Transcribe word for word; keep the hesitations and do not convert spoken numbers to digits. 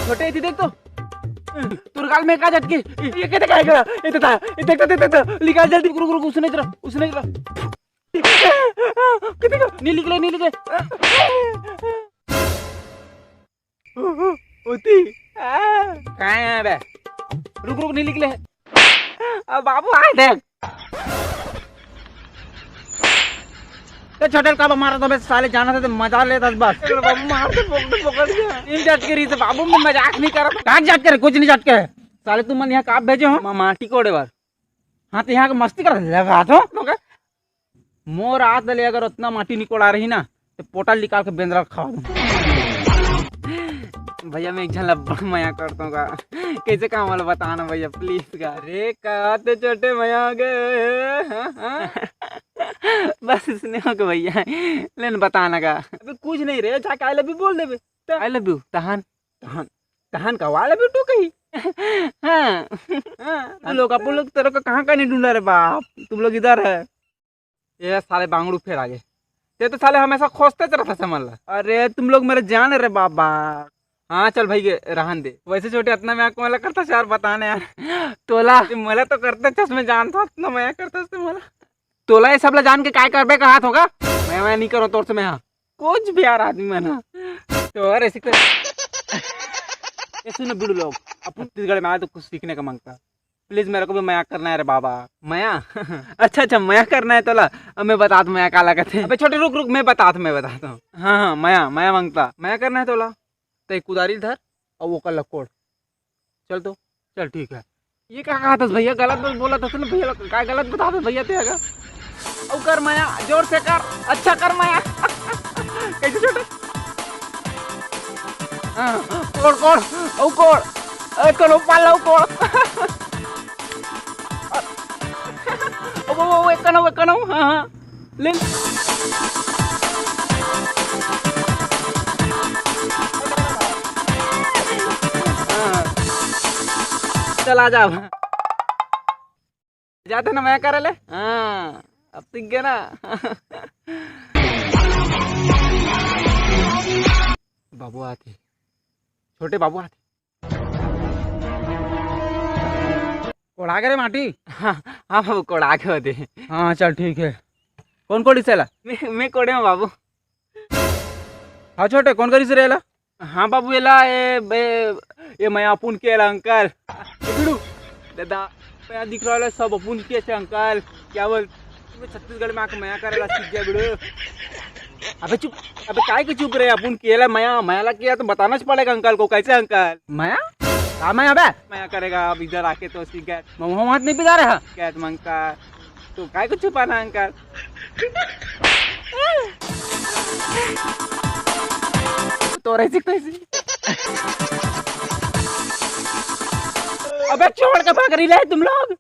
छोटे, इति देख तो। तोर गाल में का झटके? ये कहते काय करा? ये तो था। ये देख तो, देख तो, देख तो। निकाल जल्दी। रुक, रुक, रुक, उसने जरा, उसने जरा। कितने का? नहीं निकले, नहीं निकले। ओती। काय है बे? रुक, रुक, नहीं निकले। अब बाबू, आ देख। ए, छोटे का मारा तो बे, साले जाना था तो मजा लेता बस। अरे बाबू, मार तो पकड़, पकड़ गया। इन जात के रीत बाबू, मैं मजाक नहीं कर रहा। कहाँ जात के रे? कुछ नहीं जात के। साले तुम मन यहाँ का भेजे हो? मा-, माटी कोड़े बार। हाँ, तो यहाँ का मस्ती कर लगा तो। मोर हाथ ले अगर उतना माटी निकोड़ा रही ना, तो पोटल निकाल के बेंदरा खा दूं। भैया, मैं एक झन ला बड़ मया करता हूँ का। कैसे काम वाला बताना भैया, प्लीज का। अरे, कहते छोटे मया आ गए। हाँ, हाँ। बस इसने हो के भैया, लेन बताना का। अबे कुछ नहीं रे, जाके आई लव यू बोल देबे। आई लव यू, तहान। तहान, तहान का वाला भी टू कही। हाँ। हाँ, तुम लोग, अपन लोग तेरे को कहाँ का नहीं ढूंढा रे बाप, तुम लोग इधर है। ये साले बांगड़ू फेर आ गे। ते तो साले हमेशा खोजते रहता समझ ला। अरे तुम लोग मेरे जान रे बाबा। हाँ चल भाई, गे रहन दे। वैसे छोटे अतना मया कोला करता यार, बताना यार। तोला, ते मोला तो करते चश्मे जान था, अतना मया करता से मोला। तोला ये सब ला जान के काय करबे कहात होगा? मैं, मैं नहीं करो तोर से मैं, हाँ। कुछ भी यार आदमी मन ह। तो और ऐसे कर, ये सुनो बिड़ू लोग, अपन छत्तीसगढ़ में आए तो कुछ सीखने का मांगता। प्लीज मेरे को भी मया करना है रे बाबा। मया? अच्छा, अच्छा, मया करना है तोला। अब मैं बतात मया काला कहते हैं। अबे छोटे रुक, रुक, मैं बतात, मैं बताता हूँ। हाँ, हाँ, मया, मया मांगता। मया करना है तोला। ते कुदारी धर और वो कर लकोड़। चल तो, चल ठीक है। ये का कहा था भैया? गलत बात बोला था ना भैया, का गलत बता दे भैया ते अगर। औ कर मया, जोर से कर, अच्छा कर मया। कैसे छोटे? हाँ, कोड़, कोड़, औ कोड़। ए, कनो पाला, औ कोड़। ओ, ओ, ओ, एक कनो, एक कनो, हाँ, हाँ। ले। हाँ। चल, आ जा अब। जाते ना मैं करे ले। हाँ, अब सीख गया ना। बाबू आते। छोटे बाबू आते। कोड़ा के रे माटी? हाँ, हाँ बाबू, कोड़ा के होते। हाँ, चल ठीक है। कौन कोड़ी सेला? मैं, मैं कोड़े हूँ बाबू। हाँ छोटे, कौन करी से रेला? हाँ बाबू, एला, ए, बे, ये मैं अपुन के एला अंकल। ए बिड़ू, दादा, मैं दिख रहा है सब अपुन के से अंकल। क्या बोल, मैं छत्तीसगढ़ में आके मया करेला सीख गया बिड़ू। अबे चुप, अबे काय के चुप रहे? अपुन के एला मया, मया लग गया तो बताना ही पड़ेगा अंकल को। कैसे अंकल? मया? का मया बे? मया करेगा अब इधर आके तो सीख गया। मैं वहाँ हाथ नहीं पिला रहा। क्या तुम अंकल? तो काय को छुपाना अंकल? तो रही कैसे? अबे छोड़ के भाग रही ले तुम लोग।